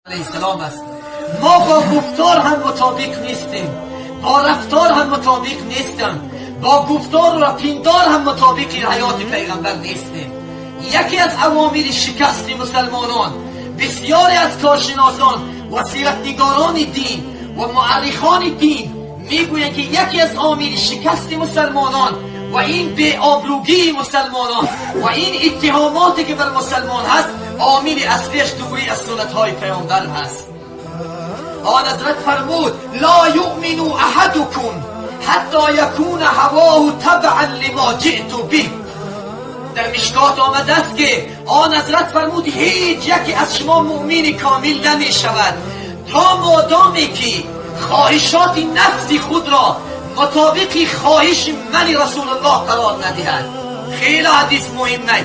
Алайҳиссалом аст. Мо бо гуфтор ҳам мутобиқ нестем, бо рафтор ҳам мутобиқ нестам, бо гуфтор ва пиндор ҳам мутобиқи ҳаёти пайғамбар нестем. Яке аз авомили шикасти мусалмонон, бисёре аз коршиносон ва сиратнигорони дин ва муаррихони дин мегӯянд, ки яке аз омили шикасти мусалмонон ва ин беобрӯгии мусалмонон ва ин иттиҳомоте ки бар мусалмон ҳаст, омили аслиаш дурӣ аз суннатҳои паёмбар ҳаст. Он ҳазрат фармуд: ла юъмину аҳадукум ҳатто якуна ҳавоҳу табъан лимо ҷиъту биҳ. Дар Мишкот омадааст, ки он ҳазрат фармуд: ҳеҷ яке аз шумо муъмини комил намешавад, то модоме ки хоҳишоти нафси худро мутобиқи хоҳиши мани Расулуллоҳ қарор надиҳад. Хеле ҳадис муҳим не,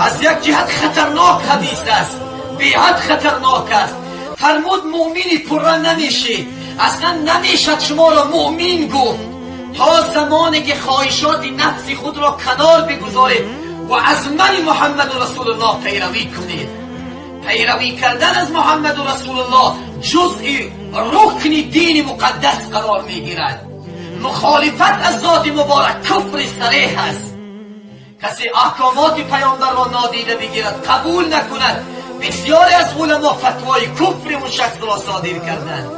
аз як ҷиҳат хатарнок ҳадис аст, беҳад хатарнок аст. Фармуд: муъмини пурра намешед, аслан намешад шуморо муъмин гуфт, то замоне ки хоҳишоти нафси худро канор бигузоред ва аз мани Муҳаммаду Расулуллоҳ пайравӣ кунед. Пайравӣ кардан аз Муҳаммаду Расулуллоҳ ҷузъи рукни дини муқаддас қарор мегирад. Мухолифат аз зоти муборак куфри сареҳ аст. Касе аҳкомоти паёмбарро нодида бигирад, қабул накунад, бисёре аз уламо фатвои куфри он шахсро содир карданд.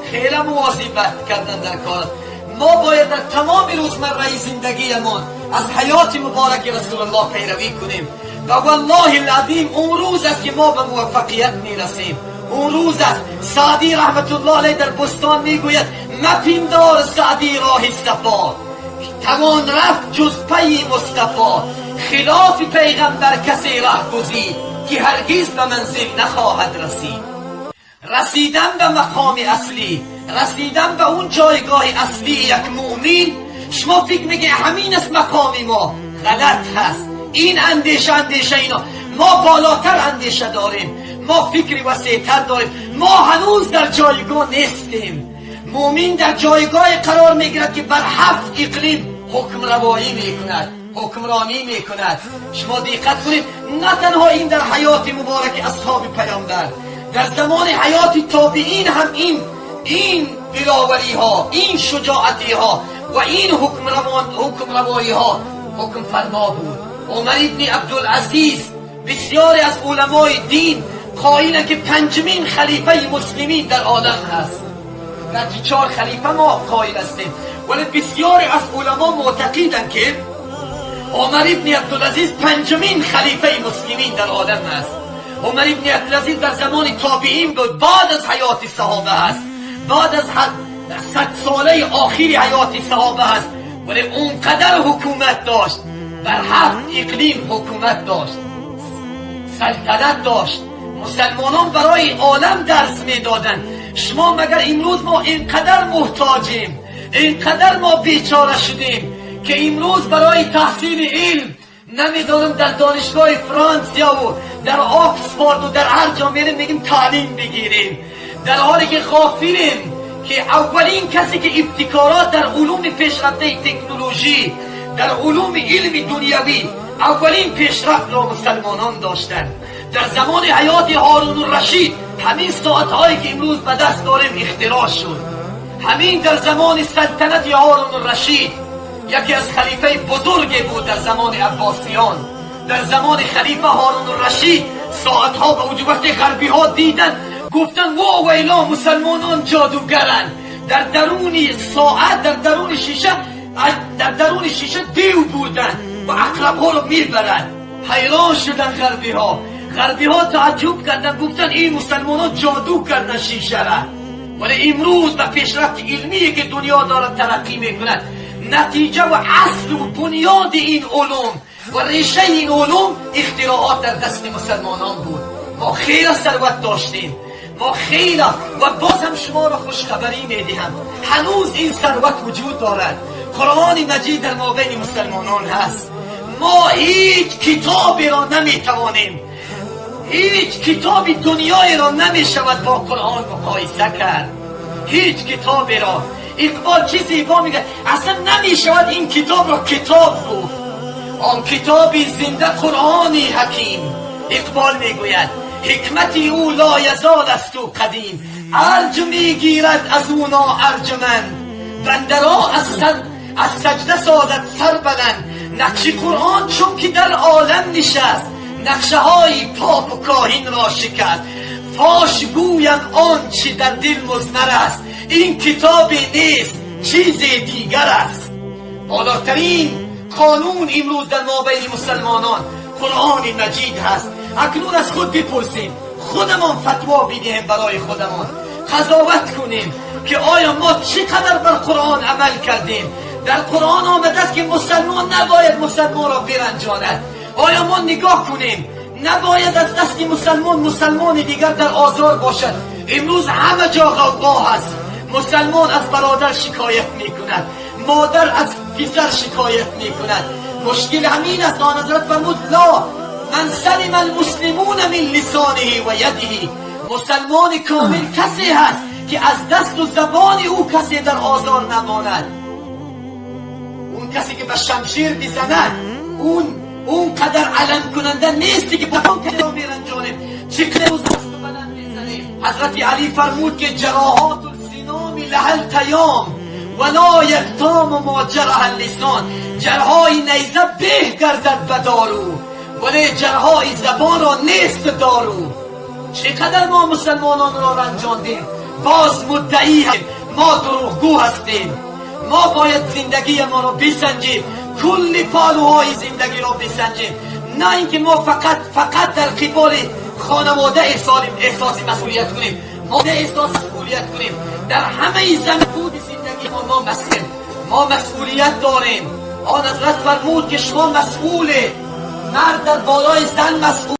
Хеле мувозибат кардан дар кор аст. Мо бояд дар тамоми рӯзмарраи зиндагиямон аз ҳаёти мубораки Расулуллоҳ пайравӣ кунем ва валлоҳи алазим, он рӯз аст, ки мо ба муваффақият мерасем. Он рӯз аст. Саъдӣ раҳматуллоҳ алайҳ дар Бустон мегӯяд: мапиндор, Саъдӣ, роҳи сафо тавон рафт ҷуз пайи Мустафо. Хилофи пайғамбар касе раҳ гузид, ки ҳаргиз ба манзил нахоҳад расид. Расидан ба мақоми аслӣ, расидан ба он ҷойгоҳи аслии як муъмин, шумо фикр мекунед ҳамин аст мақоми мо, ғалат ҳаст ин андеша. Андеша ино мо болотар андеша дорем, мо фикри васеътар дорем, мо ҳанӯз дар ҷойгоҳ нестем. Муъмин дар ҷойгоҳе қарор мегирад, ки бар ҳафт иқлим ҳукмравоӣ мекунад, ҳукмронӣ мекунад. Шумо диққат кунед, на танҳо ин дар ҳаёти мубораки асҳоби паёмбар, дар замони ҳаёти тобиин ҳам ин диловариҳо, ин шуҷоатиҳо ва ин ҳукмравоиҳо ҳукмфармо буд. Умар ибни Абдулазиз, бисёре аз уламои дин қоиланд, ки панҷумин халифаи муслимин дар олам ҳаст. Гарчи чор халифа мо қоил ҳастем, вале бисёре аз уламо муътақиданд, ки Умар ибни Абдулазиз панҷумин халифаи муслимин дар олам аст. Умар ибни Абдулазиз дар замони тобиин буд, баъд аз ҳаёти саҳоба аст, баъд аз 100 солаи охири ҳаёти саҳоба аст, вале онқадар ҳукумат дошт, бар ҳафт иқлим ҳукумат дошт, салтанат дошт. Мусалмонон барои олам дарс медоданд. Шумо магар имрӯз мо инқадар муҳтоҷем, инқадар мо бечора шудем, ки имрӯз барои таҳсили илм, намедонам, дар донишгоҳи Франсияву дар Оксфорду дар ҳар ҷо мерем, мегим таълим бигирем, дар ҳоле ки ғофилем, ки аввалин касе ки ибтикорот дар улуми пешрафтаи технологӣ, дар улуми илми дунявӣ аввалин пешрафтро мусалмонон доштанд. Дар замони ҳаёти Ҳорунуррашид ҳамин соатҳое ки имрӯз ба даст дорем ихтироъ шуд. Ҳамин дар замони салтанати Ҳорунуррашид, яке аз халифаи бузурге буд дар замони аббосиён, дар замони халифа Ҳорунуррашид соатҳо ба вуҷуд. Вақте ғарбиҳо диданд, гуфтанд: во вайло, мусалмонон ҷодугаранд, дар даруни соат, дар даруни шиша, дар даруни шиша дев буданд ва ақрабҳоро мебаранд. Ҳайрон шуданд ғарбиҳо. Ғарбиҳо тааҷҷуб карданд, гуфтанд: ин мусалмонон ҷоду карданд шишара. Вале имрӯз ба пешрафти илмие ки дунё дорад тараққӣ мекунад, натиҷа ва аслу бунёди ин улум ва решаи ин улум ихтироот дар дасти мусалмонон буд. Мо хеле сарват доштем, мо хеле. Ва боз ҳам шуморо хушхабарӣ медиҳам: ҳанӯз ин сарват вуҷуд дорад. Қуръони Маҷид дар мобайни мусалмонон ҳаст. Мо ҳеҷ китоберо наметавонем, ҳеҷ китоби дунёеро намешавад бо Қуръон муқоиса кард, ҳеҷ китоберо. Иқбол чӣ зебо мегӯяд: аслан намешавад ин китобро китоб гуфт, он китоби зинда, Қуръони ҳаким. Иқбол мегӯяд. Ҳикмати ӯ лоязол аст ӯ қадим. Арҷ мегирад аз ӯ ноарҷуманд, бандаро аз сар аз саҷда созад сар баланд. Нақши Қуръон чун ки дар олам нишаст, нақшаҳои пок ва коҳинро шикаст. Фош гӯям он чи дар дил музмар аст, ин китобе нест, чизи дигар аст. Болотарин қонун имрӯз дар мобайни мусалмонон Қуръони Маҷид ҳаст. Акнун аз худ бипурсем, худамон фатво бидиҳем, барои худамон қазоват кунем, ки оё мо чӣ қадар бар Қуръон амал кардем. Дар Қуръон омадааст, ки мусалмон набояд мусалмонро биранҷонад. Оё мо нигоҳ кунем, набояд аз дасти мусалмон мусалмони дигар дар озор бошад. Имрӯз ҳама ҷо ғавғо ҳаст. Мусалмон аз бародар шикоят мекунад, модар аз писар шикоят мекунад. Мушкил ҳамин аст. Он ҳазрат фармуд: ла ман салима алмуслимуна мин лисониҳи ва ядиҳи. Мусалмони комил касе ҳаст, ки аз дасту забони ӯ касе дар озор намонад. Он касе ки ба шамшер бизанад, он қадар алам кунанда нест, ки ба он касе меранҷонем. Чӣ қадар дасту баланд мезанем. Ҳазрати Алӣ фармуд, ки ҷароҳату лсиноми лаҳа лтаём ва ла ялтому мо ҷараҳа ллисон. Ҷарҳои найза беҳ гардад ба дору, вале ҷарҳои забонро нест дору. Чӣ қадар мо мусалмононро ранҷондем, боз муддаӣ мо дурӯғгӯ ҳастем. Мо бояд зиндагии моро бисанҷем, кулли паҳлӯҳои зиндагиро бисанҷем, на ин ки мо фақат дар қиболи хонавода эҳсоси масъулият кунем. Мо эҳсоси масъулият кунем дар ҳамаи замин зиндагии мо. Мо масъулият дорем. Он ҳазрат фармуд, ки шумо масъуле, мард дар болои зан масъул.